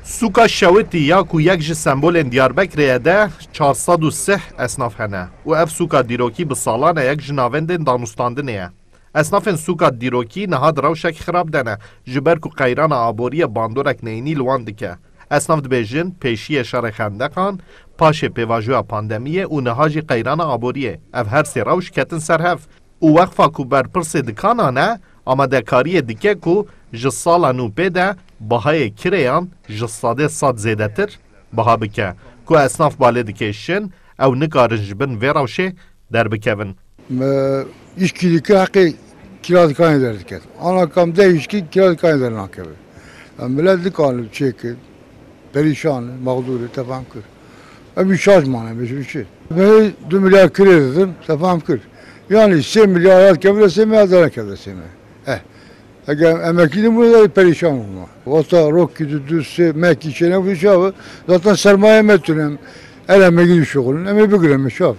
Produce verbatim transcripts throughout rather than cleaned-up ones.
Sûka Şewitî ya ku yek ji sembolên Diyarbekirê ye de çar sed û sih esnaf hene û ev sûka dîrokî bi salan e yek ji navendên danûstandinê ye. Esnafên sûka dîrokî niha di rewşek xirab de ne, ji ber ku qeyrana aboriyê bandorek neyînî li wan dike. Esnaf dibêjin, pêşiyê şerê xendeqan, paşê pêvajoya pandemiyê û niha jî qeyrana aboriyê, ev her sê rewş ketin ser hev. Û wexfa ku berpirsê dikanan e, amadekariyê dike ku ji sala nû pê de bahayê kirêyan ji sedê sed zêdetir biha bike, ku esnaf balê dikêşin, ew nikarin ji bin vê rewşê derbikevin. Me îşkî dike heqê kira dikanê derdikevin. Ana kam de îşkî kira dikanê dernakeve. Em milet dikanin çêkin, perîşan in, mexdûr in, te fam kir. Em î şaş mane, bêjin çi? Me du milyar kirê didin, te fam kir. Yani sê milyar hat kevre sê me, hezar kevre sê me. Eh. Eger emekli bûne de perîşan bûma. Wata rokî du, du sê mekî çêne bu çavi. Zaten sermaye me tune. Ele me gidip şoxulun. Em ê bigire me çav.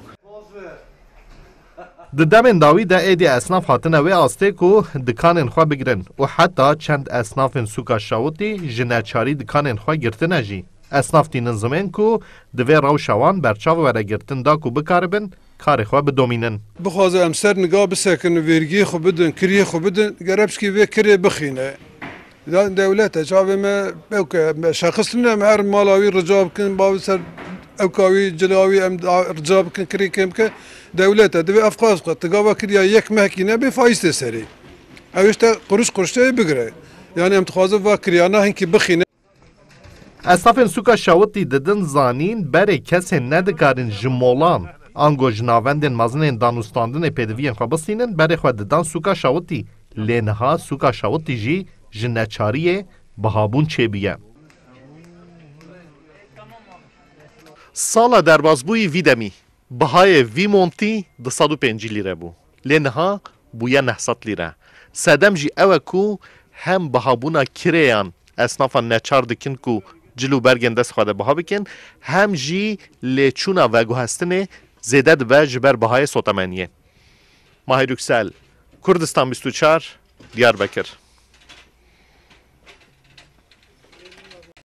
Di demên dawî de êdî esnaf hatine wê astê ku dikanên xwe bigirin û heta çend esnafên sûka Şawitî ji neçarî dikanên xwe girtine jî. Esnaf tînin zimên ku divê rewşa wan berçav were girtin da ku bikaribin karê xwe bidomînin. Bixwaze em ser niga bisekin, vergiyê xwe bidin, kiriyê xwe bidin, gere pişkî vê kirê bixîne. Ya dewlet e, çavê me ew ke me şexis tune, em her mala wî rica bikin, bavê ser ewka wî, cila wî em da-, rica bikin, kirê kêm bike. Dewlet e, divê ev qas bike. Ti gava kiriya yek mehkî nebe, faîz tê serê. Ew işte quruş quruş tê bigire. Yani em dixwazin va kiriyana hinkî bixîne. Esnafên sûka Şawitî didin zanîn, berê kesên nedikarin ji molan, ango ji navendên mezinên danûstandinê pêdiviyên xwe bistînin, berê xwe didan sûka Şawitî. Lê niha sûka Şawitî jî ji neçariyê bihabûn çêbûye. Sala derbasbûyî vî demî bihayê vî montî du sed û pêncî lîre bû. Lê niha bûye neh sed lîre. Sedem jî ew e ku hem bihabûna kirêyan esnafan neçar dikin ku cil û bergên dest xwe de biha bikin, hem jî lêçûna veguhestinê zêde dibe ji ber bihayê sotemeniyê. Mahir Yüksel, Kurdistan bîst û çar, Diyarbekir.